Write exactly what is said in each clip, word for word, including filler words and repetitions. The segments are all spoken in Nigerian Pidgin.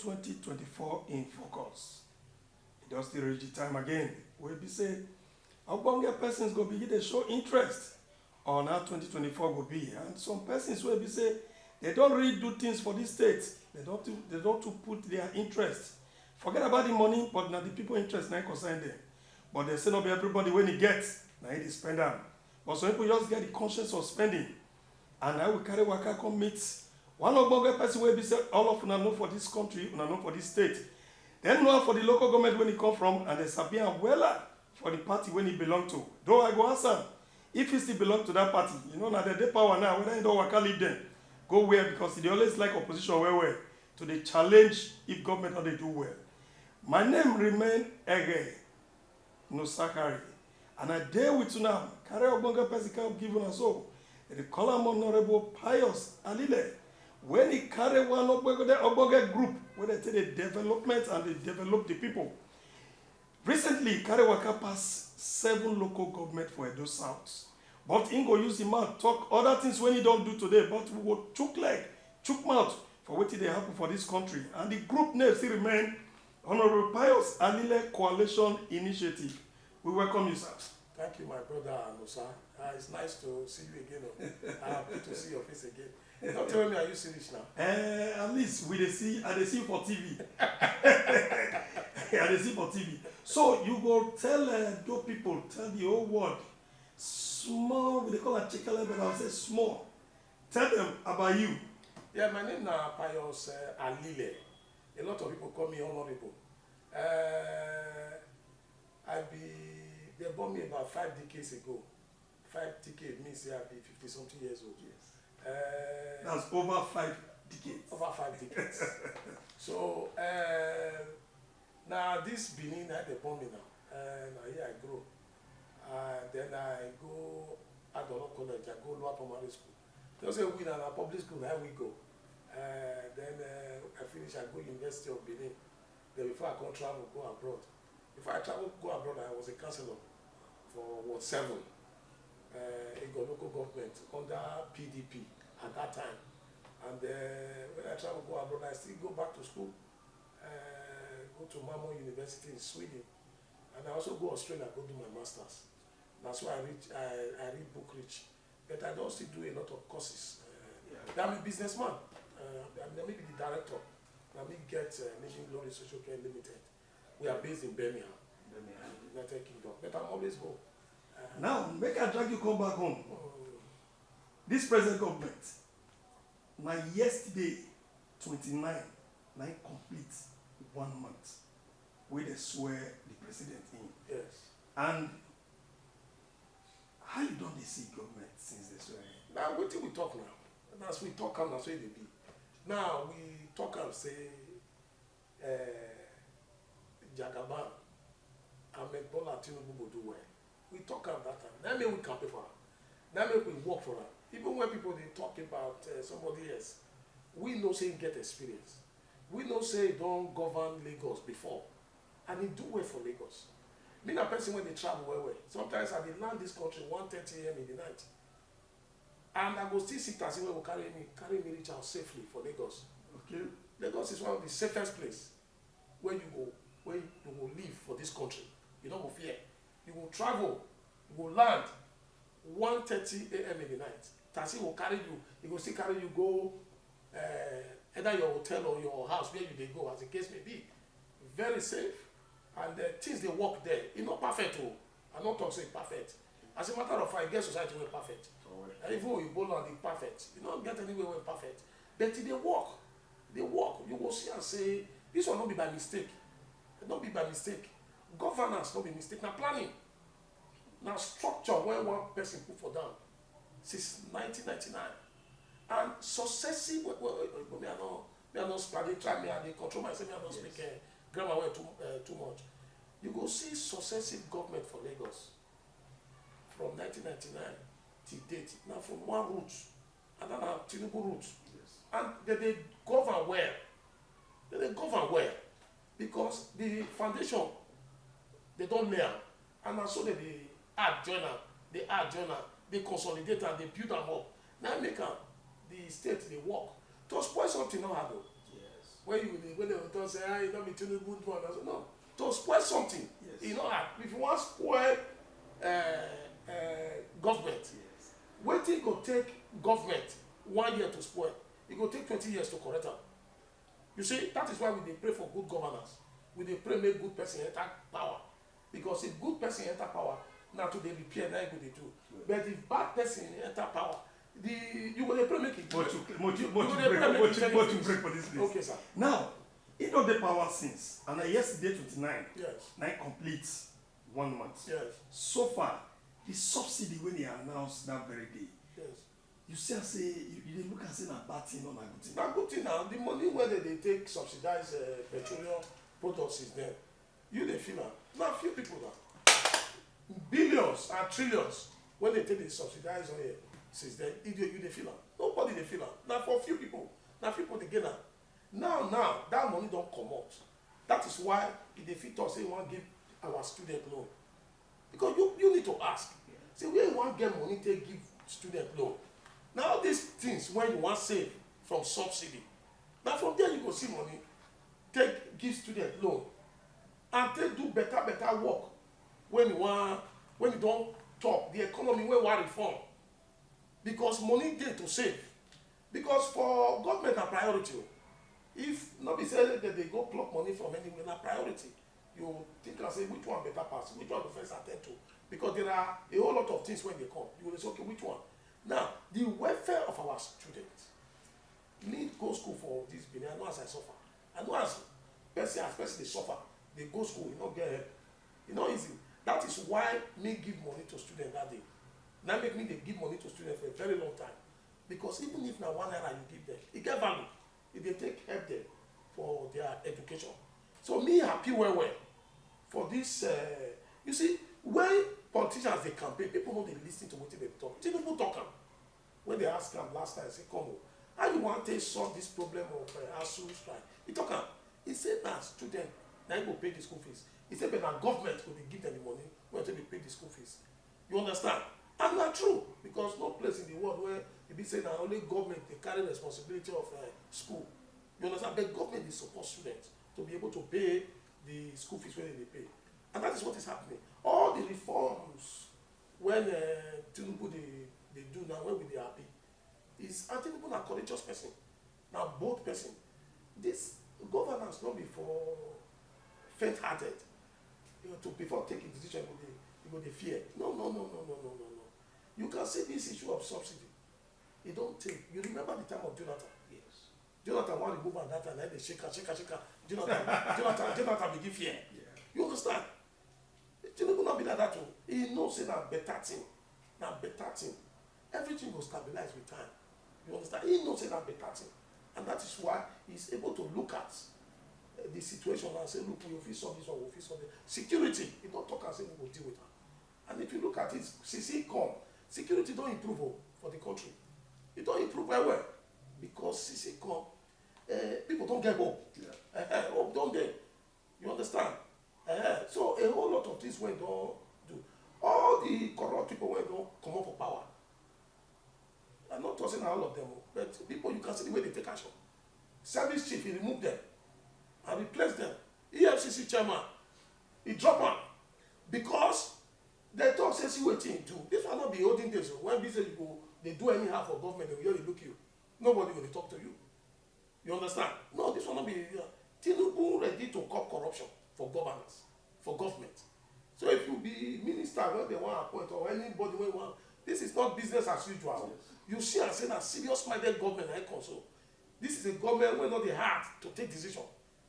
twenty twenty-four in focus. E don still reach the time again wey be say ogbonge persons go begin dey show interest on how twenty twenty-four go be, and some persons wey be say they don really do things for this state, they don too, they don too put their interest, forget about the money, but na the people interest na im concern them. But they say no be everybody wey e get na im dey spend am, but some people just get the conscience of spending. And I will carry waka come meet one ogbonge person wey be say all of una know for this country, una know for this state. Dem know am for the local government wey e come from, and dem sabi am wella for the party wey e belong to. Though I go ask am if e still belong to that party. You know, na dem dey power now, whether e don waka leave dem go where, because e dey always like opposition well well to dey challenge if government no dey do well. My name remain Ege Nusakari, and I dey with una, carry ogbonge person come give una so. Dem dey call am Honorable Pius Alile, wey e carry one ogbonge, ogbonge group wey dey take the development and dey develop the people. Recently, e carry waka pass seven local government for Edo South, but im go use im mouth talk other things wey e don do today, but we go chook leg, chook mouth for wetin dey happen for this country, and the group name still remain Honorable Pius Alile Coalition Initiative. We welcome you, sir. Thank you, my brother Anusa. Uh, it's nice to see you again. Oh. Uh, good to see your face again. Don't tell me, are you serious now? Uh, at least we dey see, I dey see you for T V. I dey see for T V. So you go tell uh, those people, tell the whole world, small, we dey call it chicken, but I'll say small. Tell them about you. Yeah, my name na Pius uh, Alile. A lot of people call me Honorable. Uh, I be, they born me about five decades ago. Five decades means say I be fifty something years old. Yes. Uh, That's over five decades. Over five decades. So uh, now this Benin, I dey born me now. Uh, now here I grow. Uh, then I go Adoro College, I go Lower Primary School. Just say we na public school, na we go. Uh, then uh, I finish, I go University of Benin. Then before I come travel, go abroad. Before I travel, go abroad, I was a counselor for Ward seven, uh, Igor local government under P D P at that time. And uh, when I travel, go abroad, I still go back to school, uh, go to Malmö University in Sweden. And I also go Australia, go do my master's. That's why I reach, I, I read book reach. But I don't still do a lot of courses. Uh, yeah. I'm a businessman. Uh, I'm maybe the director. Let me get uh, Living Glory Social Care Limited. We are based in Birmingham, Birmingham, United Kingdom. But I'm always home. Uh, now, make I drag you come back home. Oh. This present government, na yesterday, twenty-nine, na im complete one month wey dem swear the president in. Yes. And how you don dey see government since dem swear in? Na wetin we talk now. As we talk am, na so e dey be. Now we talk am say uh, Jagaban, Ahmed Bola Tinubu go do well. We talk am that time. That make we campaign for am. That make we work for am. Even when people dey talk about uh, somebody else, we know say he get experience. We know say he don govern Lagos before, and he do well for Lagos. Me na person wey dey travel well well. Sometimes I dey land this country one thirty a m in the night. And I go still see taxi wey go carry me, carry me reach house safely for Lagos. Okay. Lagos is one of the safest place where you go, where you go live for this country. You no go fear. You go travel, you go land one thirty a m in the night. Taxi go carry you, e go still carry you go uh, either your hotel or your house where you dey go, as the case may be. Very safe, and uh, things dey work there. E no perfect o. I no talk say e perfect. As a matter of fact, e get society wey perfect. And even oyibo land dey perfect. E no get anywhere wey perfect. But e dey work. E dey work. You go see am say this one no be by mistake. No be by mistake. Governance no be mistake. Na planning. Na structure wey one person put for down since nineteen ninety-nine. And successive, well, well, well, me I no, me I no, I dey try, me I dey control myself, me I no speak uh, grammar well too, uh, too much. You go see successive government for Lagos from nineteen ninety-nine till date. Na from one route, and that na Tinubu route. Yes. And they dey govern well. They dey govern well because the foundation they don lay am, and na so they dey add join am, dey add join am, dey consolidate am, dey build am up. Na im make am the state dey work. To spoil something no hard o. Yes. When you dey, when dem talk say, "Ah, e no be Tinubu do am," I say, "No, to spoil something, e no hard." If you wan spoil, uh, uh, government, wetin go take government one year to spoil, e go take twenty years to correct am. You see, that is why we dey pray for good governance. We dey pray make good person enter power, because if good person enter power, na to dey repair na e go dey do. But if bad person enter power, the you go dey pray make e. But you, but you, but you break, but you, but you break for this place. Okay, sir. Now, e don dey power since, and na yesterday twenty-nine, yes, na e complete one month. Yes. So far, the subsidy wey dey announce that very day, yes, you see am say, you, you dey look am say na bad thing or na good thing? Na good thing na. The money wey dem dey take subsidize, uh, petroleum products is there. You dey feel am? Na few people na. Billions and trillions wey dem take dey subsidize oil since then, e dey, you dey feel am? Nobody dey feel am. Na for few people. Na few people dey gain am. Now, now, that money don comot. That is why e dey fit talk say e wan give our student loan. Because you, you need to ask, say, where you wan get money take give student loan? Na all these things wey you wan save from subsidy, na from there you go see money take give student loan and take do better, better work when you wan, when you don talk the economy wey wan reform. Because money dey to save. Because for government na priority o. If no be say dem dey go pluck money from anywhere, na priority. You think am say which one better pass, which one go first attend to? Because there are a whole lot of things wey dey come. You go dey say, "Okay, which one?" Now, the welfare of our students. Me go school for this Benin, I know as I suffer. I know as person, as person dey suffer, dey go school, e no get help. E no easy. That is why me give money to students that day. Na make me dey give money to students for a very long time. Because even if na one naira you give them, e get value. E dey take help them for their education. So me happy well well for this. Uh, you see, when politicians dey campaign, people no dey listen to wetin dem talk. Tinubu talk am. When they ask am last time, say, "Come o, how you wan take solve this problem of, uh, ASUU strike?" He talk am. He say na student na him go pay the school fees. He say, "But na government go dey give them the money wey take dey pay the school fees." You understand? And na true, because no place in the world where e be say na only government dey carry responsibility of, uh, school. You understand? But government dey support students to be able to pay the school fees wey dem dey pay. And that is what is happening. All the reforms when, uh, Tinubu dey, dey do now, when we dey happy, is, and Tinubu na courageous person, na bold person. This governance no be for faint-hearted. You know, to before take a decision, you go dey, you go dey fear. No, no, no, no, no, no, no, no. You can see this issue of subsidy. E don take. You remember the time of Jonathan? Yes. Jonathan wan remove am that time. Na him dey shake am, shake am, shake am. Jonathan, Jonathan, Jonathan begin fear. Yeah. You understand? Tinubu no be like that o. He know say na better thing. Na better thing. Everything go stabilize with time. You understand? He know say na better thing. And that is why he is able to look at, uh, the situation and say, "Look, we fit solve this one, we fit solve it." Security, he don talk and say we go deal with am. And if you look at it, since he come, security don improve o for the country. E don improve well well because since he come, uh, people don get hope. Yeah. Uh, hope don dey. You understand? Uh, so a whole lot of things wey don do. All the corrupt people wey don comot for power, I no talk say na all of them o, but people, you can see the way they take action. Service chief, he remove them and replace them. E F C C chairman, he drop am because they talk say, "See wetin he do." This one no be olden days o, when be say you go dey do anyhow for government, they go just dey look you. Nobody go dey talk to you. You understand? No, this one no be, uh, Tinubu ready to curb corruption for governance, for government. So if you be minister wey dem wan appoint or anybody wey wan, this is not business as usual. Yes. You see am say na serious-minded government na him come so. This is a government wey no dey hard to take decision.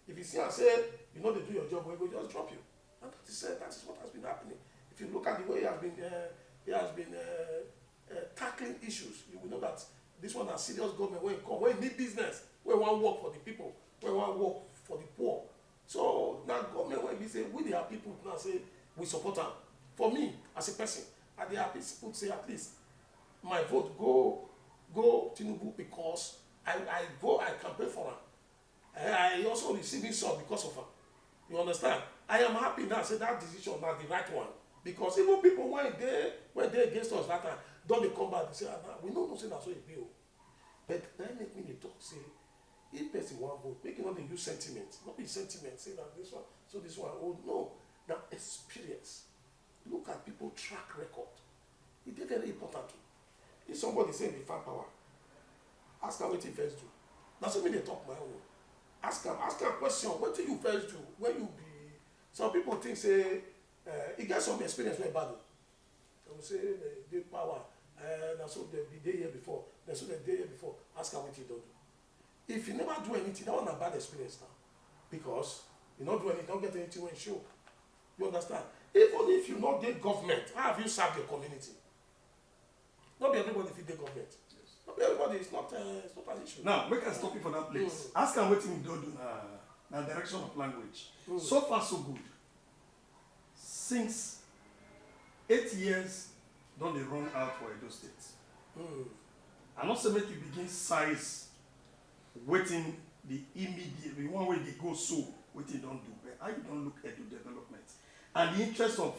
If you see am say you no dey do your job, we go just drop you. And that is, uh, that is what has been happening. If you look at the way he has been, uh, he has been, uh, uh, tackling issues, you will know that this one na serious government wey come, wey mean business, wey wan work for the people, wey wan work for the poor. So na government wey be say we dey happy put now say we support am. For me as a person, I dey happy put say at least my vote go, go Tinubu because I, I go, I campaign for am. Eh, I also receive insult because of am. You understand? I am happy now say that decision na the right one, because even people wey dey, wey dey against us that time don dey come back dey say, "Ah, nah, we no know say na so e be o." But na im make me dey talk say If person wan vote, make e no dey use sentiment. No be sentiment say na this one, so this one old. No, na experience. Look at people track record. E dey very important o. If somebody say e be fan power, ask am wetin e first do. Na so me dey talk my own o. Ask am, ask am question, wetin you first do when you be. Some people think say uh, e get some experience wey bad o. Dem go say dem dey power, uh, na so dem be dey here before, na so dem dey here before. Ask am wetin e don do. If you never do anything, that one na bad experience now, because you no do anything, you no get anything wey show. You understand? Even if you no dey government, how have you served your community? No be everybody fit dey government. No be everybody, it's not, uh, it's not an issue. Now, make I stop you for that place. Ask am wetin you don do na, na direction of language. So far, so good. Since eight years don dey run out for Edo State. I no say make you begin size wetin the immediate, the one wey dey go so, wetin don do, but how you don look Edo development and the interest of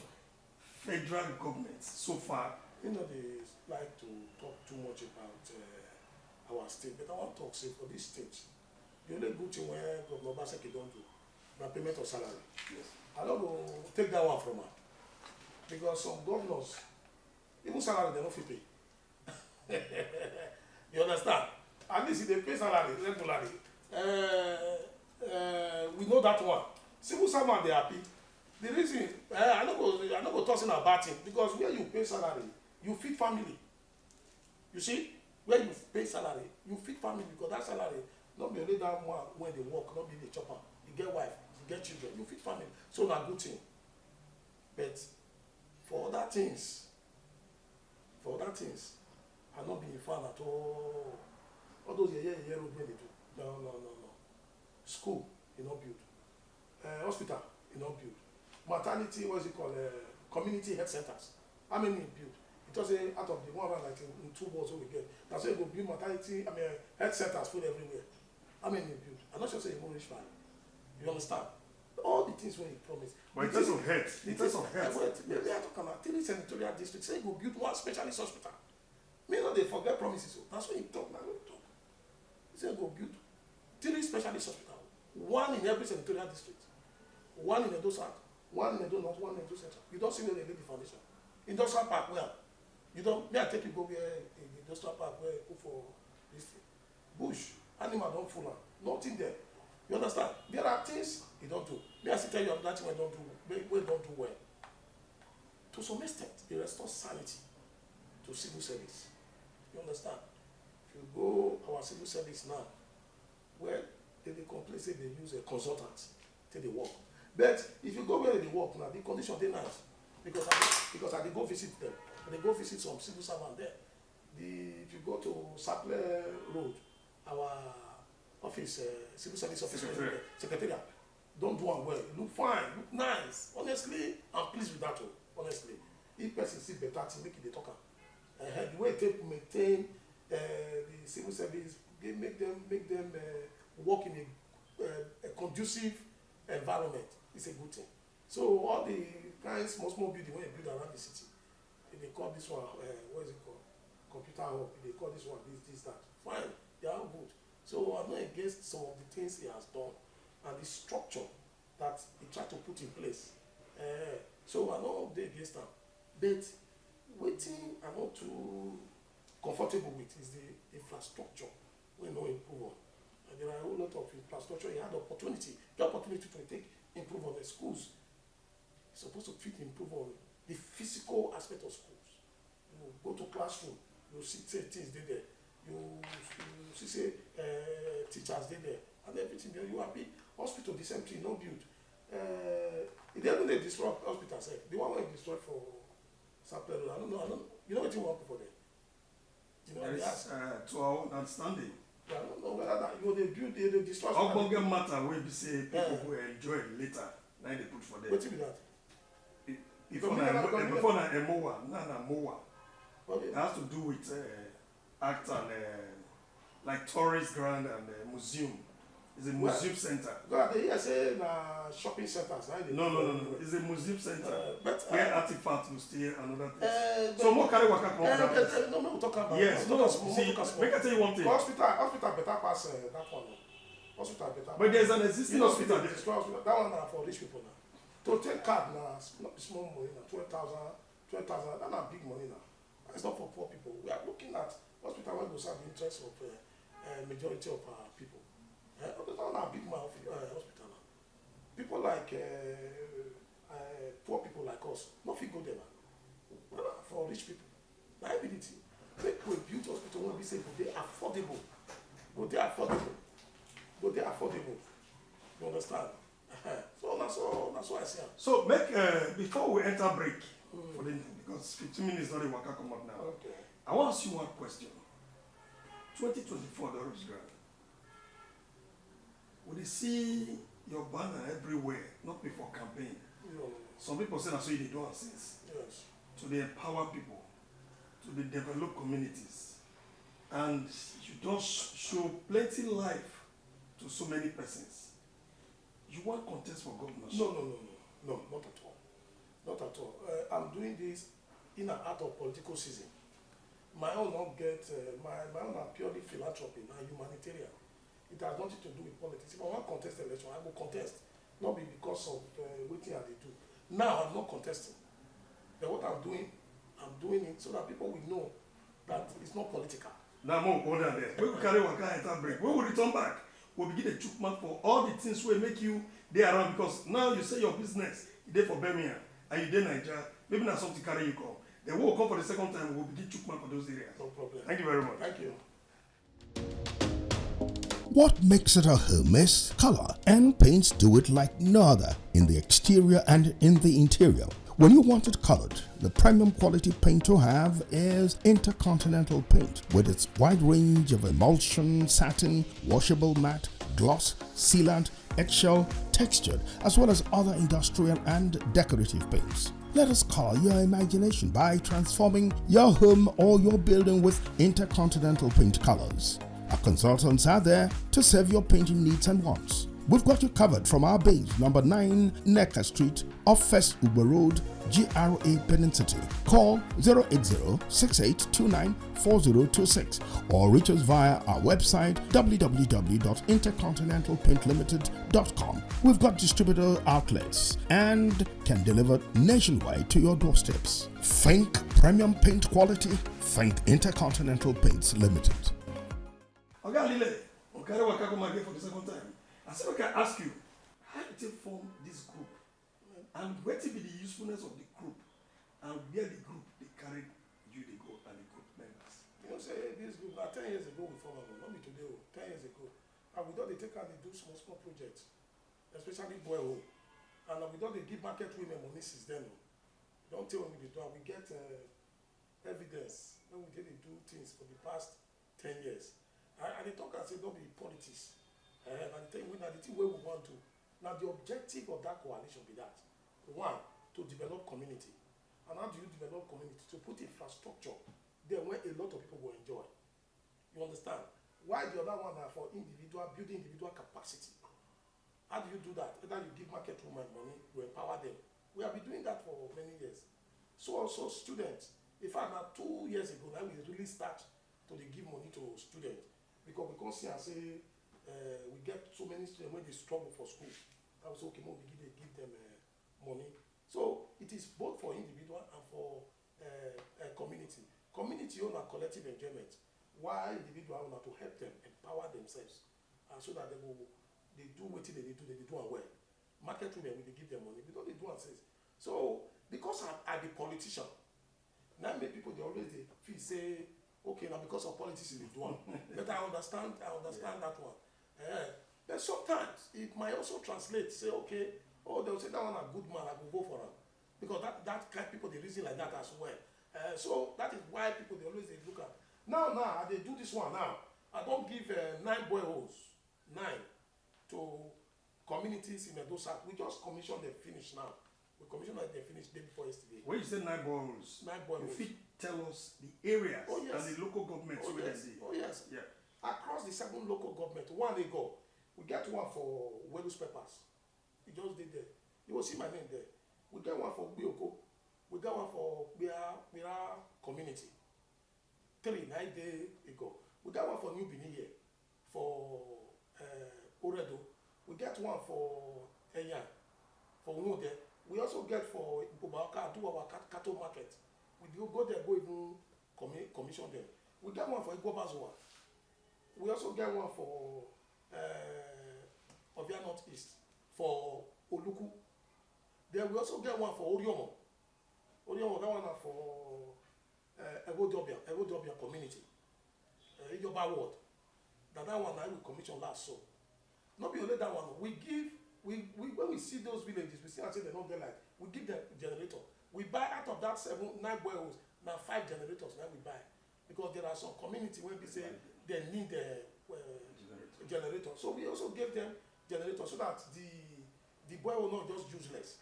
federal government so far? He no dey like to talk too much about uh, our state, but I wan talk say for this state, the only good thing wey Governor Obaseki don do na payment of salary. Yes. I no go take that one from am, because some governors, even salary dem no fit pay. You understand? At least e dey pay salary regularly. Uh, uh, we know that one. Civil servant dey happy. The reason uh, I no go I no go talk say na bad thing, because where you pay salary, you feed family. You see, where you pay salary, you feed family, because that salary no be only that one wey dey work, no be dey chop am. You get wife, you get children, you feed family. So na good thing. But for other things, for other things, I no be a fan at all. All those yeye yeye road wey dey do, no, no, no, no. School, e no build. Uh, hospital, e no build. Maternity, what's it called? Uh, community health centers. How many e build? E talk say out of the one hundred ninety-two wards wey we get, na so e go build maternity, I mean, health centers full everywhere. How many e build? I no sure say e go reach five. You understand? All the things wey e promise. But in terms of health, in terms of health, wait, maybe I talk about three senatorial districts. Say e go build one specialist hospital. Me no dey forget promises o. Na so e talk, na so e talk. He say e go build three specialist hospital, one in every senatorial district, one in Edo South, one in Edo North, one in Edo Central. You don see where they lay the foundation? Industrial park, where? You don, me I take you go where the industrial park where e put for this thing. Bush, animal don full am, nothing there. You understand? There are things e don do. Me I still tell you another thing wey e don do, wey wey e don do well. To some extent, e restore sanity to civil service. You understand? If you go our civil service now, well, dem dey complain say dem use a consultant take dey work. But if you go where dem dey work now, the condition dey nice, because I dey, because I dey go visit them. I dey go visit some civil servant there. The, if you go to Sapele Road, our office, uh, civil service office, secretariat, don do am well. E look fine, look nice. Honestly, I'm pleased with that o. Honestly, if person see better thing, make e dey talk am. Uh, the way e take maintain uh, the civil service, dey make them, make them uh, work in a, uh, a conducive environment. It's a good thing. So all the kind small small building wey e build around the city, e dey call this one, uh, what is it called? Computer hub. E dey call this one this, this, that. Fine, they are all good. So I'm not against some of the things he has done and the structure that he tried to put in place. Uh, so I no dey against am. But wetin I no too comfortable with is the infrastructure wey no improve on. And there are a whole lot of infrastructure. He had opportunity, the opportunity to take improve on the schools. He suppose to fit improve on the physical aspect of schools. You go to classroom, you see say things dey there. You, you see say uh, teachers dey there and everything there. You happy. Hospital, the same thing, no build. Uh, e dey even dey destroy hospital sef. The one wey e destroy for Sapele Road, I don't know. I don't, you know wetin wan happen for there? You know, there is, uh, to our own understanding. I don't know whether that you go dey build, dey dey destroy. Ogbonge matter wey be say people go enjoy later, na im dey put for there. Wetin be that? Before na Emowa, now na Mowa. It has to do with uh, art and uh, like tourist ground and uh, museum. It's a museum center. Well, I dey hear say na shopping centers. No, no, no, no. It's a museum center uh, but, uh, where artifacts will stay and other things. Uh, so more carry waka come uh, that place. Uh, no, no, we talk about. Yes, no, see, make I tell you one thing. Hospital, hospital better pass uh, that one. Hospital better. But there's an existing You know, hospital people there. Destroy hospital. That one na for rich people now. To take card now, no be small money now. Twelve thousand, twelve thousand. That na big money now. That's not for poor people. We are looking at hospital wey go serve the interest of uh, uh, majority of our people. Uh, that one na big man uh, hospital now. People like uh, uh, poor people like us no fit go there now. That na for rich people. Na im be the thing. Make we build hospital wey be say go dey affordable, go dey affordable, go dey affordable. You understand? So na so na so I see am. So make uh, before we enter break for the because fifteen minutes don dey waka comot now. Okay. I wan ask you one question. Twenty twenty-four don reach ground. We dey see your banner everywhere, not be for campaign. You know, Some people say na so you dey do am since. yes. To dey empower people, to dey develop communities, and you don sh- show plenty life to so many persons. You wan contest for governorship? No, no, no, no, no, not at all, not at all. Uh, I'm doing this in and out of political season. My own not get uh, my my own are purely philanthropy, na humanitarian. It has nothing to do with politics. If I wan contest election, I go contest. Not be because of uh, wetin I dey do. Now I'm not contesting. But what I'm doing, I'm doing it so that people will know that it's not political. Na more order there. We go carry waka enter break. When we return back, we'll begin to chook mouth for all the things wey make you dey around because now you say your business e dey for Birmingham and you dey Naija. Maybe na something carry you come. Then we will come for the second time, we'll begin chook mouth for those areas. No problem. Thank you very much. Thank you. What makes it a home is color, and paints do it like no other in the exterior and in the interior. When you want it colored, the premium quality paint to have is Intercontinental Paint with its wide range of emulsion, satin, washable matte, gloss, sealant, eggshell, textured, as well as other industrial and decorative paints. Let us color your imagination by transforming your home or your building with Intercontinental Paint colors. Our consultants are there to serve your painting needs and wants. We've got you covered from our base, number nine Necker Street, off First Uber Road, G R A Benin City. Call zero eight zero six eight two nine four zero two six or reach us via our website www.intercontinentalpaintlimited.com. We've got distributor outlets and can deliver nationwide to your doorsteps. Think premium paint quality, think Intercontinental Paints Limited. Oga Lile, we carry waka come again for the second time. I say make I ask you, how you take form this group? And wetin be the usefulness of the group? And where the group dey carry you dey go and the group members? You know say this group na ten years ago we form am, no be today o, ten years ago. And we don dey take am dey do small small project, especially borehole. And we don dey give market women money since then o. Don tey we dey do am, we get uh, evidence when we dey dey do things for the past ten years. I, I dey talk am say no be politics. Uh, na the thing wey na the thing wey we wan do. Na the objective of that coalition be that. One, to develop community. And how do you develop community? To put infrastructure there where a lot of people go enjoy. You understand? Why the other one na for individual, building individual capacity. How do you do that? Either you give market woman money, you empower them. We have been doing that for many years. So also students. In fact, now two years ago, now we really start to dey give money to students because we come see and say uh, we get so many students when they struggle for school. That was okay, we begin to give them uh, money. So it is both for individual and for uh, a community. Community own a collective enjoyment. Why individual own to help them empower themselves and so that they go they do what they dey do, they dey do am well. Market women we dey give them money, we don dey do am since. So because I, I be politician, na make people dey always dey feel say okay na because of politics you dey do am. But I understand, I understand that one. Eh, but sometimes it might also translate say okay, oh they will say that one na good man, I go vote for am because that that kind people dey reason like that as well. Uh, so that is why people dey always dey look at now now I dey do this one now. I don give uh, nine boreholes, nine to communities in Edo South. We just commission them finish now. We commission them finish day before yesterday. When you say nine boreholes, Nine you boreholes. fit tell us the areas Oh, yes. and the local governments Oh where yes, they dey. oh yes. Yeah. Across the seven local government, one dey go. We get one for Wedus Papers. You just dey there. You go see my name there. We get one for Gbioko. We get one for Gbia Gbira community. Three na dey e go. We get one for New Benin here for uh, Ore We get one for Enya, for Nwode. We also get for Mpumalanga, do our cat-, cattle market. We do go there, go even commi-, commission them. We get one for Igbobazowa. We also get one for, uh, Ovia North East, for Oluku. Then we also get one for Oriomo. Oriomo, that one na for, uh, Ewodobian, Ewodobian community, uh, Ijoba ward. That, that one na we commission last so. No be only that one. We give, we, we, when we see those villages, we see and say they no get light. We give them generator. We buy out of that seven, nine boreholes, na five generators na we buy. Because there are some community wey be say they need a, uh, generator. So we also give them generator so that the, the borehole not just useless.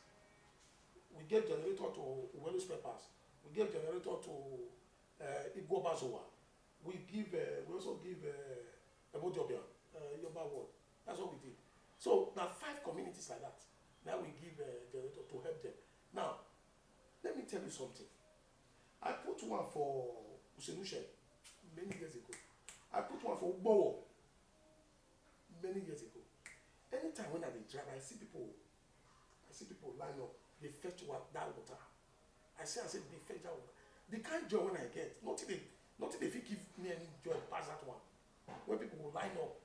We gave generator to Uwelu Spare Parts. We gave generator to, uh, Igbobazowa. We give, uh, we also give, uh, Ewodobian, uh, Ijoba ward. That's what we did. So now five communities like that. Now we give, uh, generator to help them. Now, let me tell you something. I put one for Usenushe many years ago. I put one for Ugbowo many years ago. Anytime when I dey drive, I see people, I see people line up, they fetch wa-, that water. I see, I say, they fetch that water. The kind joy when I get, nothing they, nothing they fit give me any joy pass that one. When people will line up,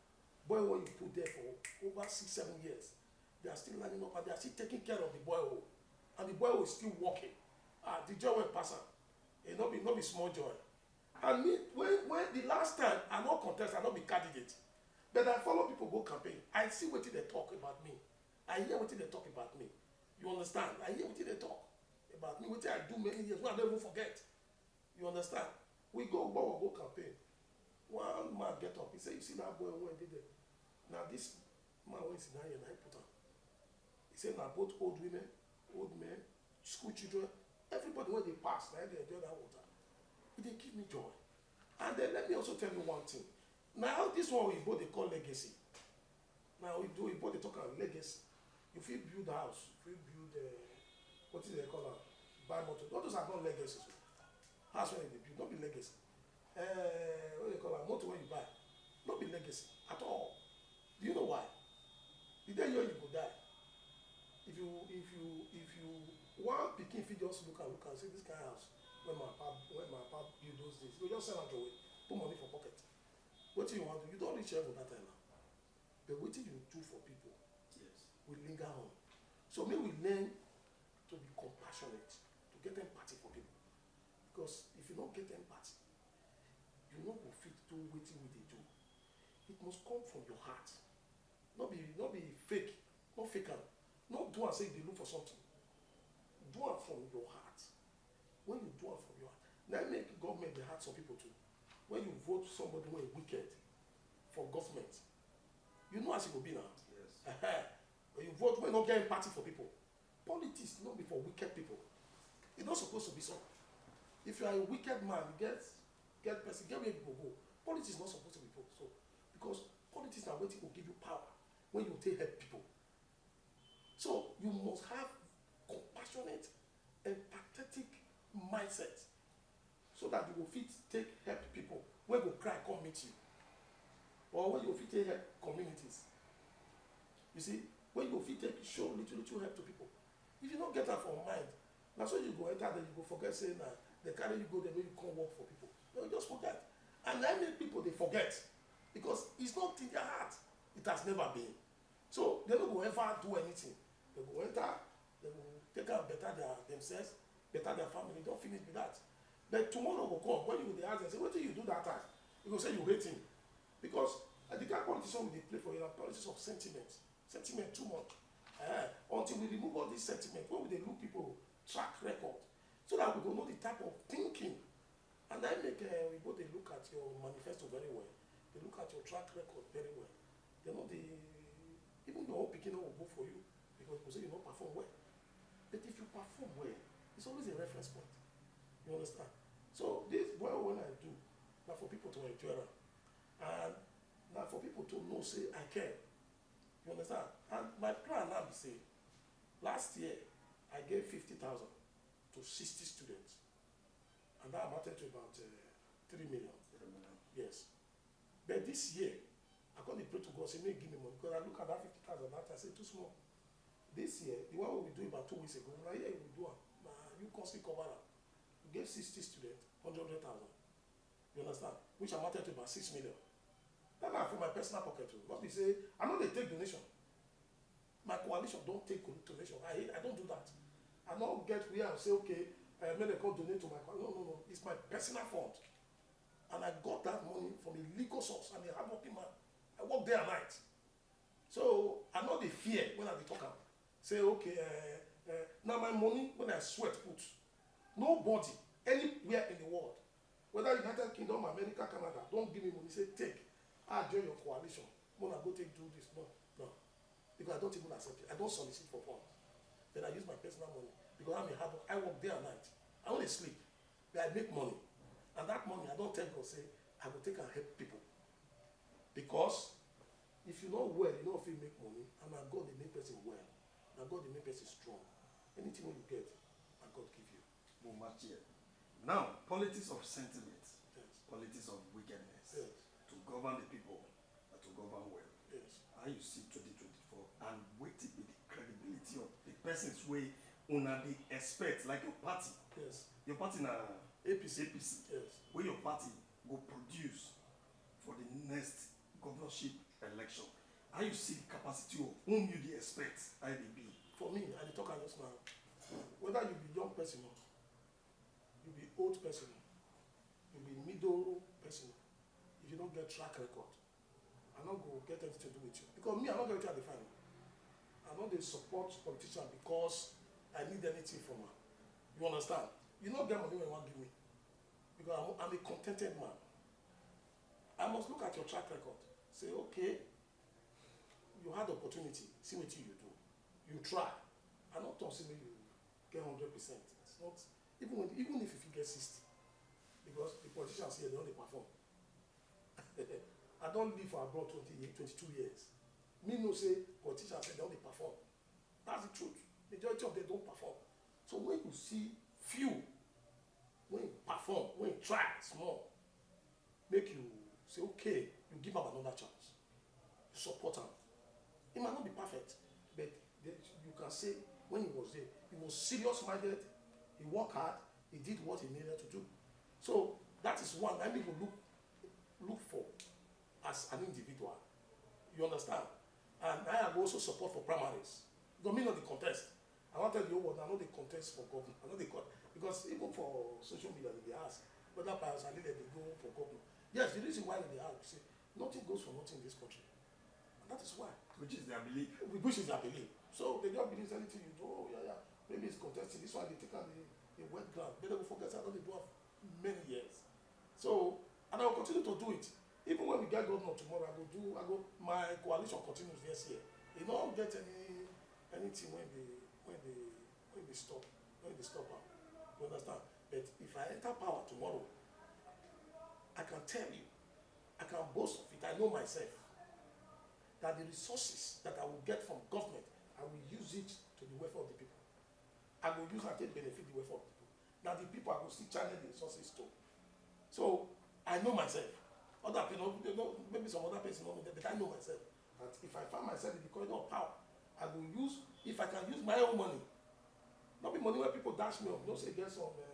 boy, when you put there for over six, seven years, they are still lining up and they are still taking care of the borehole. And the borehole is still working. Ah, the joy wey pass am, e no be, no be small joy. And me, when, when the last time, I no contest, I no be candidate. But I follow people go campaign. I see wetin they talk about me. I hear wetin they talk about me. You understand? I hear wetin they talk about me, wetin I do many years, wey I no even forget. You understand? We go Ugbowo go campaign. One man get up, he say, "You see that boy wey dey there? Na this man wey sit down here, na him put am." He say, "Na both old women, old men, school children, everybody wey dey pass, na him dey enjoy that water." E dey give me joy. And then let me also tell you one thing. Now, this one oyibo dey call legacy. Now, oyibo dey talk am legacy. You fit build house, you fit build, uh, what is they call am? Buy motor. All those are not legacies o. House wey you dey build, no be legacy. Uh, what they call am? Motor wey you buy, no be legacy at all. Do you know why? The day you, you go die. If you, if you, if you, one pikin fit just look and look and say, "This kind of house wey my papa, wey my papa build those days," you go just sell am throway, put money for pocket. Wetin you wan do? You don reach heaven that time now. But wetin you do for people, yes, will linger on. So make we learn to be compassionate, to get empathy for people. Because if you no get empathy, you no go fit do wetin we dey do. It must come from your heart. No be, no be fake, no fake am. No do am say you dey look for something. Do am from your heart. When you do am from your heart, na im make government dey hard some people too. When you vote somebody wey wicked for government, you know as e go be now. Yes. When you vote wey no get empathy for people, politics no be for wicked people. E no suppose to be so. If you are a wicked man, you get, get person, get where you go go. Politics no suppose to be so, because politics na wetin go give you power when you take help people. So you must have compassionate, empathetic mindset so that you go fit take help people wey go cry come meet you, or wey you go fit take help communities. You see, wey you go fit take show little, little help to people. If you no get am for mind, na so you go enter there, you go forget say na they carry you go there make you come work for people. You go just forget. And na im make people dey forget, because it's not in their heart. It has never been. So they no go ever do anything. They go enter, they go take am better their, themselves, better their family, don finish be that. But tomorrow go come when you go dey ask them say, "Wetin you do that time?" You go say you hate him. Because, uh, the kind politics wey we dey play for here na politics of sentiment. Sentiment too much. Eh, until we remove all this sentiment, when we dey look people track record, so that we go know the type of thinking. And I make, uh, we go dey look at your manifesto very well. They look at your track record very well. They know the, even your own pikin no go go for you because you go say you no perform well. But if you perform well, it's always a reference point. You understand? So this well when I do, na for people to enjoy am, and na for people to know say I care. You understand? And my plan now be say, last year I gave fifty thousand to sixty students, and that amounted to about, uh, three million. Three million. Yes. But this year, I come dey pray to God, say make give me money, because I look at that fifty thousand that time, I say too small. This year, the one wey we do about two weeks ago, na here we do am. Na you come still cover am. We get sixty students, hundred thousand. You understand? Which amounted to about six million. That na from my personal pocket o. No be say I no dey take donation. My coalition don take donation. I hate, I don't do that. I no get where I say, okay, uh, make dem come donate to my coalition. No, no, no. It's my personal fund. And I got that money from a legal source. I'm a hardworking man. I work day and night. So I no dey fear when I dey talk am. Say, okay, uh, uh, na my money when I sweat put. Nobody, anywhere in the world, whether United Kingdom, America, Canada, don give me money, say, take, I join your coalition. Una go take do this. No, no. Because I don't even accept it. I don't solicit for funds. Then I use my personal money because I'm a hard work. I work day and night. I only sleep. But I make money. And that money, I don tell God, say, I go take and help people. Because if you no well, you no fit make money. And na God dey make person well. Na God dey make person strong. Anything wey you get, na God give you. Mo ma chair. Now, politics of sentiment, Yes. Politics of wickedness Yes. To govern the people and to govern well. Yes. How you see twenty twenty-four and wetin be the credibility of the persons wey una dey expect, like your party? Yes. Your party na A P C. A P C. Yes. Wey your party go produce for the next governorship election? How you see the capacity of whom you dey expect? How e dey be? For me, I dey talk am just now. Whether you be young person o, you be old person o, you be middle person o, if you no get track record, I no go get anything to do with you. Because me, I no get wetin I dey find. I no dey support politician because I need anything from am. You understand? You no get money wey you wan give me. Because I'm, I'm a contented man. I must look at your track record. Say, okay, you had opportunity. See wetin you do. You try. I no talk say make you get hundred percent. It's not, even when, even if you fit get sixty, because the politicians here, they don dey perform. I don live for abroad twenty years, twenty-two years. Me know say politicians here, they don dey perform. That's the truth. Majority of them don perform. So when you see few wey perform, wey try small, make you say, okay, you give am another chance, you support am. He might not be perfect, but the, you can say when he was there, he was serious minded, he worked hard, he did what he needed to do. So that is one I need to look look for as an individual. You understand? And I go also support for primaries. Because me no dey contest. I wan tell the whole world, I no dey contest for governor. I no dey con- because even for social media, they dey ask whether Pius Alile dey go for governor. Yes, the reason why they dey ask be say nothing goes for nothing in this country. And that is why. Which is their belief. Which is their belief. So they just believe say anything you do, oh yeah, yeah, maybe it's contesting. This one, they take am the, the wet ground. But they go forget say I don dey do am many years. So, and I will continue to do it. Even when we get governor tomorrow, I go do, I go, my coalition continues next year. E no get any, anything wey dey, wey dey, wey dey stop, wey dey stop am. You understand? But if I enter power tomorrow, I can tell you, I can boast of it, I know myself, that the resources that I will get from government, I will use it to the welfare of the people. I go use am take benefit the welfare of the people. Na the people I go still channel the resources to. So I know myself. Other people, no, no, maybe some other person no know them, but I know myself. That if I find myself in the corridor of power, I go use, if I can use my own money, no be money wey people dash me up. You know say e get some uh,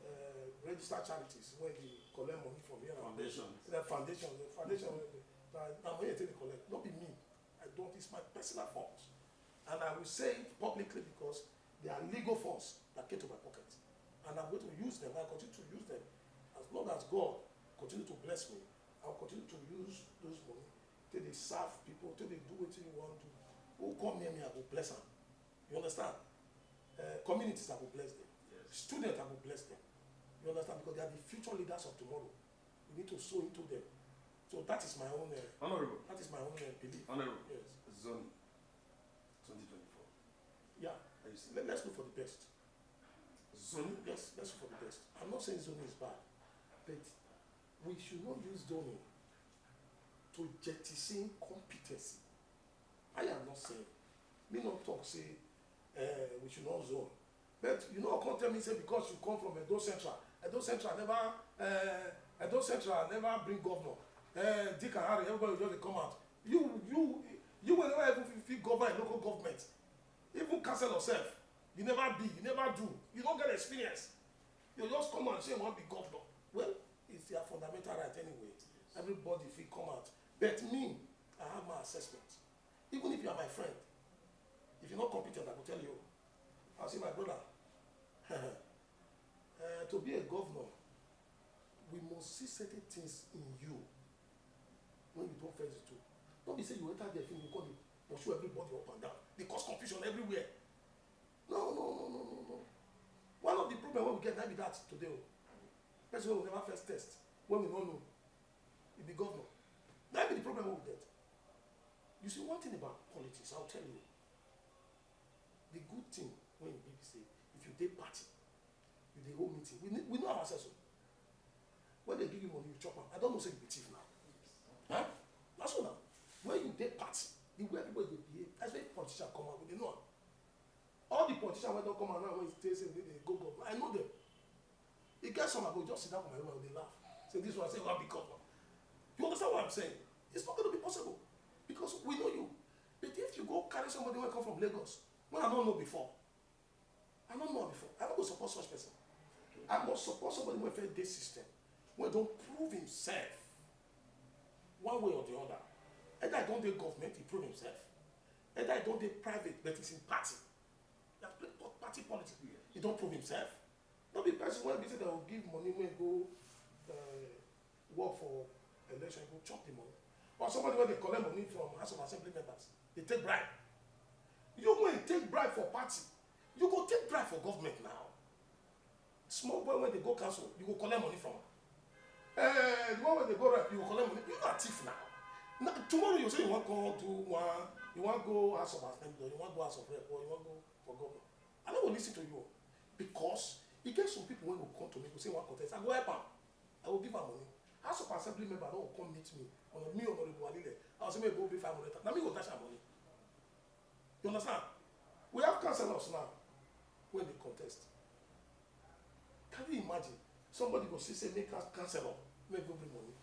uh, registered charities wey dey collect money from here and there. Foundations. The foundation, the foundation wey dey, na, na money I take dey collect. No be me. I don't. It's my personal funds. And I will say it publicly because they are legal funds that came to my pocket. And I'm going to use them. I continue to use them. As long as God continue to bless me, I'll continue to use those money till they serve people, till they do wetin you wan do. Who come near me, I go bless am. You understand? Uh, communities, I go bless them. Yes. Students, I go bless them. You understand? Because they are the future leaders of tomorrow. We need to sow into them. So that is my own. Uh, Honorable, that is my own uh, belief. Honorable, Yes. Zoning twenty twenty-four. Yeah. How you see? Let, let's look for the best. Zoning. Yes, let's look for the best. I'm not saying zoning is bad, but we should not use zoning to jettison competency. I am not saying. Me not talk say uh, we should not zone. But you know, come tell me say because you come from Edo Central, Edo Central never, uh, Edo Central never bring governor. Eh, Dick and Harry, everybody just dey come out. You, you, you will never even fit, fit govern a local government. Even council yourself, you never be, you never do, you don't get experience. You just come out and say you want to be governor. Well, it's your fundamental right anyway. Everybody fit come out. But me, I have my assessment. Even if you are my friend, if you're not competent, I will tell you. I'll say, my brother, uh, to be a governor, we must see certain things in you when you don't first do. Don't be say you enter there, finish, you call it, pursue everybody up and down. They cause confusion everywhere. No, no, no, no, no, no. One of the problem we get, that be that today. Oh. Person we never first test, when we don't know, it be governor. That be the problem we get. You see, one thing about politics, I'll tell you. The good thing when you be say, if you dey party, you dey hold meeting. We, we know ourselves. Oh. When they give you money, you chop am. I don't know say you be thief now. Huh? That's all now. When you dey party, the way everybody dey behave, that's why politicians come out. We dey know am. All the politicians wey don come out now, when they say they dey go government, I know them. E get some, I go just sit down for my room and dey laugh. Say this one, say, "Wan be governor." You understand what I'm saying? It's not gonna be possible because we know you. But if you go carry somebody wey come from Lagos, wey I no know before, I no know am before, I no go support such person. I must support somebody wey first dey system, wey don prove himself one way or the other. Either e don dey government, e prove himself. Either e don dey private, but it's in party. He has played po-, party politics. He don prove himself. No be person wey be say dem go give money wey go, uh, work for election, go chop the money. Or somebody wey dey collect money from House of Assembly members, dey take bribe. You wey take bribe for party, you go take bribe for government now. Small boy wey dey go council, you go collect money from am. Eh, the one wey dey go rep, you go collect money. You na thief now. Now tomorrow you say you wan come do one, you wan go House of Assembly, or you wan go House of Rep, or you wan go for governor. I no go listen to you because e get some people wey go come to me, go say wan contest, I go help am. I go give am money. House of Assembly member no go come meet me, Honor-, me, Honorable Alile, I go say make e go pay five hundred thousand. Na me go dash am money. You understand? We have councillors now wey dey contest. Can you imagine? Somebody go see say make us councillor, make e go bring money.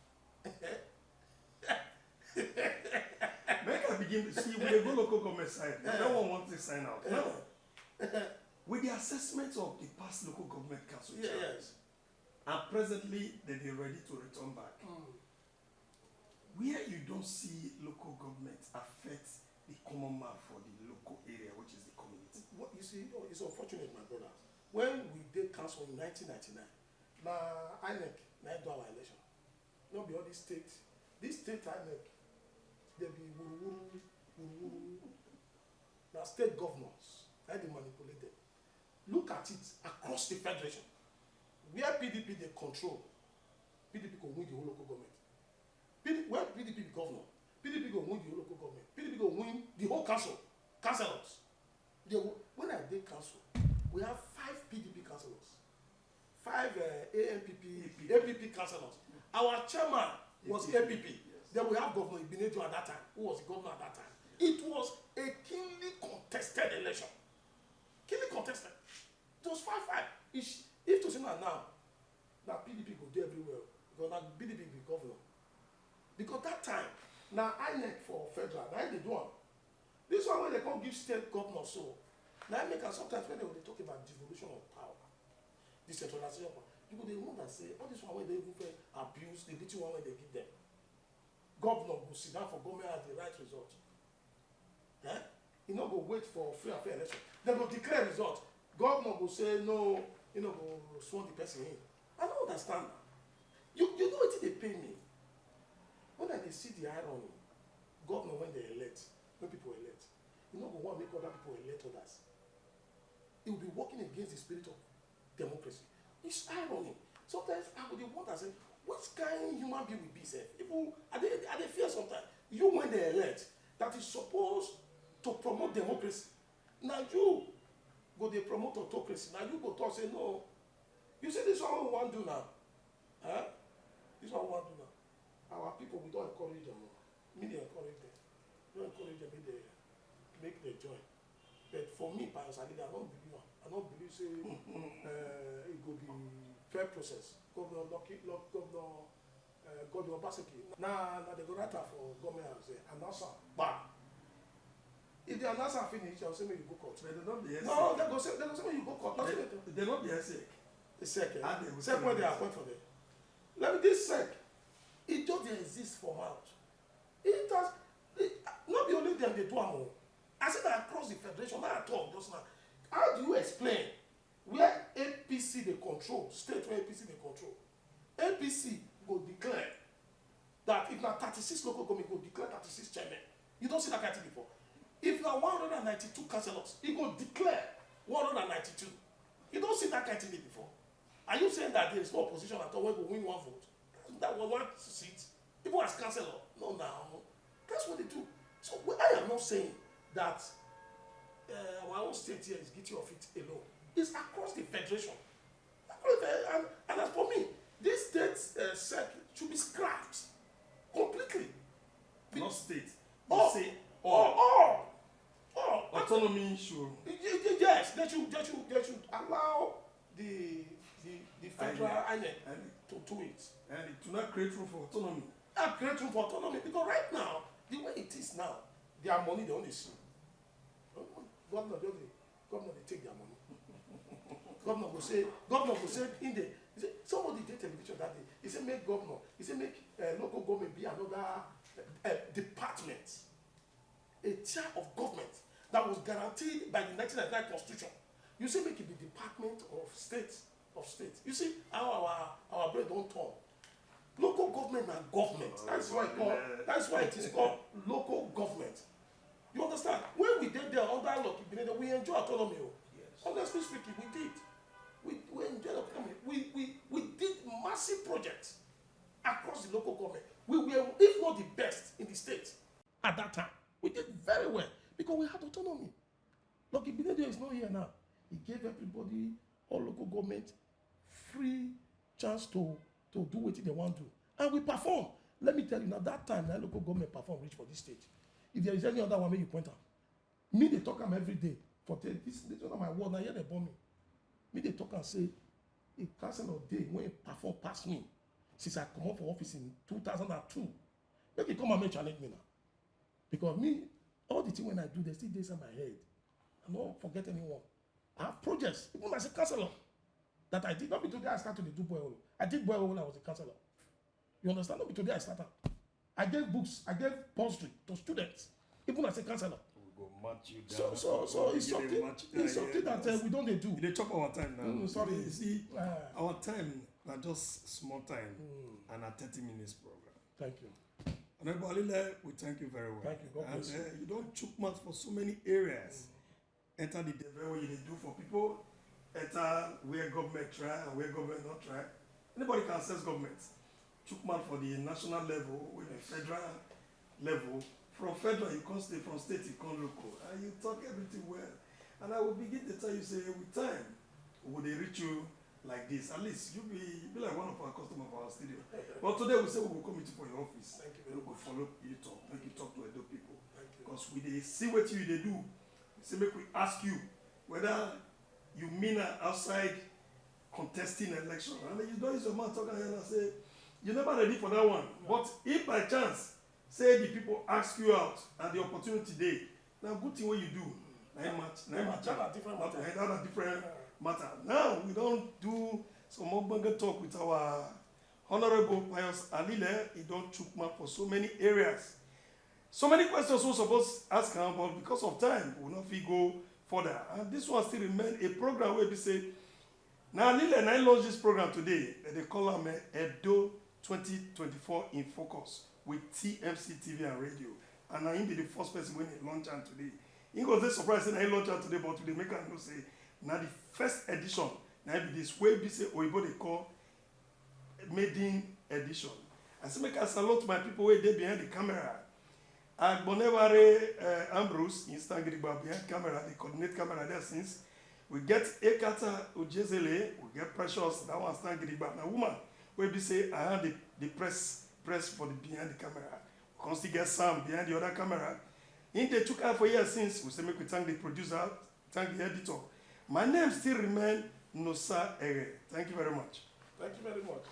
Make I begin to see, we dey go local government side. That one want to sign out. Now, with the assessment of the past local government council, yeah, chair, yes, and presently they dey ready to return back. Mm. Where you don see local government affect the common man for the local area, which is the community? What you see, oh, it's unfortunate, my brother. When we dey council in nineteen ninety-nine, na INEC na do our election. No be all these state, this state INEC, they be wuru wuru, wuru wuru. Na state governors, na dey manipulate them. Look at it across the federation. Where PDP dey control, PDP go win the whole local government. PD, when PDP be governor, PDP go win the whole local government. PDP go win the whole council, councillors. They go, when I dey council, we have five PDP councillors, five, uh, ANPP, APP councillors. Our chairman was APP. Yes. Then we have Governor Igbinedion at that time, who was the governor at that time. It was a keenly contested election. Keenly contested. It was five five. If, if to say na now, na PDP go dey everywhere, because na PDP be governor. Because that time, na INEC for federal, na im dey do am. This one wey they come give state governor so, na im make am sometimes when they go dey talk about devolution of power, decentralization of power, you go dey wonder say all this one wey they even fit abuse, the little one wey they give them, governor go sit down for government as the right result. Eh? E no go wait for free and fair election. They go declare result. Governor go say no, e no go sworn the person in. I no understand. You, you know wetin dey pain me? When I dey see the irony, governor wey they elect, wey people elect, e no go wan make other people elect others. He will be working against the spirit of democracy. It's irony. Sometimes I go dey wonder say, what kind human being we be sef? Even I dey, I dey fear sometimes. You wey they elect, that is supposed to promote democracy, na you go dey promote autocracy. Na you go talk say, "No, you see this one wey we wan do now, eh? This one we wan do now." Our people, we don encourage them o. Me dey encourage them. Don encourage them, make they, make they join. But for me, Pius Alida, I no believe am. I no believe say, uh, e go be fair process. Governor Lucky, Luck-, Governor Uh, Godwin Obaseki. Na na dem go write am for government house there, announce am, bam. If dem announce am finish, dem go say make you go court. But they don't be No, dem go say dem go say make you go court. Na so dem talk. They don't be sec. The sec, eh? How they go Sec say wey dey that? Appoint for them. Let me this sec. E just dey exist for mouth. It has it, no be only dem dey do am o. I say na across the federation, na I talk just now. How do you explain where A P C dey control, state wey A P C dey control? A P C go declare that if na thirty-six local government, e go declare thirty-six chairman. You don see that kind thing before? If na one hundred and ninety-two councillors, e go declare one hundred and ninety-two. You don see that kind thing before? Are you saying that there is no opposition at all wey go win one vote? That one one seat, even as councillor? No, now. That's what they do. So well, I am not saying that uh, our own state here is guilty of it alone. It's across the federation. Across the, and, and as for me, this state uh, sec should be scrapped completely. Not state. Oh, Say oh, all. Oh, oh, Autonomy should. Y- y- y- Yes, they should, they should, they should allow the the, the federal INEC And, to do it. and to not create room for autonomy. That create room for autonomy, because right now, the way it is now, their money they only see. Governor just dey, governor dey take their money. Governor go say, governor go say in the, he say, somebody dey television that day. He say make governor, he say make uh, local government be another uh, department, a tier of government that was guaranteed by the nineteen ninety-nine constitution. You say make it be department of state, of state. You see how our our brain don turn. Local government na government. That's why e call, that's why it is called local government. You understand? When we dey there under Lucky Igbeneghu, we enjoy autonomy o. Yes. Honestly speaking, we did. We we enjoy autonomy. We we we did massive projects across the local government. We were, if not the best in the state at that time. We did very well because we had autonomy. Lucky Igbeneghu is not here now. He gave everybody, all local government, free chance to to do wetin they want do, and we perform. Let me tell you now, that time na local government perform reach for this state. If there is any other one, make you point am. Me dey talk am every day for tell this this one na my word, na here they born me. Me dey talk am say a councillor dey wey perform pass me since I comot for office in two thousand and two. Make e come and make challenge me now, because me, all the thing when I do, they still dey inside my head. I no forget anyone. I have projects, even as a councillor, that I did. Not be today I start to dey do borehole. I did borehole when I was a councillor. You understand? Not be today I start am. I gave books, I gave bursary to students, even as a councillor. We go match you down. So so so it's You dey something, match it's down something here. That uh, we don dey do. You dey chop our time now. Mm, sorry. You see, Ah. Our time na just small time Mm. and na thirty minutes program. Thank you. Honorable Alile, we thank you very well. Thank you. God And bless you. Uh, you don chook mouth for so many areas. Enter the devil wey you dey do for people. Enter where government try and where government not try. Anybody can assess government. Chook mouth for the national level, with the federal level. From federal, you come stay, from state, you come local. And you talk everything well. And I will begin to tell you, say, with time, we will dey reach you like this. At least you be you be like one of our customers for our studio. But today we say we will come meet you for your office. Thank you We very go much. Follow you talk, make you talk to Edo people. Thank you. Because we dey see what you dey do. We say make we ask you whether you mean am outside contesting election. And you don use your mouth talk and you say you never ready for that one. But if by chance say the people ask you out and the opportunity dey, na good thing wey you do. Na im match. Na im match. That na different But matter. na that na different matter. Now we don do some ogbonge talk with our honourable Pius Alile. He don chook mouth for so many areas. So many questions we suppose ask am, but because of time, we no fit go further. And this one still remain a program wey be say na Alile na im launch this program today. Dem dey call am eh, Edo twenty twenty-four in Focus with T M C T V and radio. And na him be the first person wey dey launch am today. He go dey surprised say na him launch am today, but we dey make am know say na the first edition na him be this wey be say oyibo dey call maiden edition. I say make I salute my people wey dey behind the camera. Agboneware uh, Ambrose, he stand gidigba behind camera, dey coordinate camera there since. We get Ekata Ojezele, we get Precious, that one stand gidigba. Na woman wey be say I hand the, the press press for the behind the camera. We come still get Sam behind the other camera. He dey chook eye for here since. We say make we thank the producer, thank the editor. My name still remain Nosa Ere. Thank you very much. Thank you very much.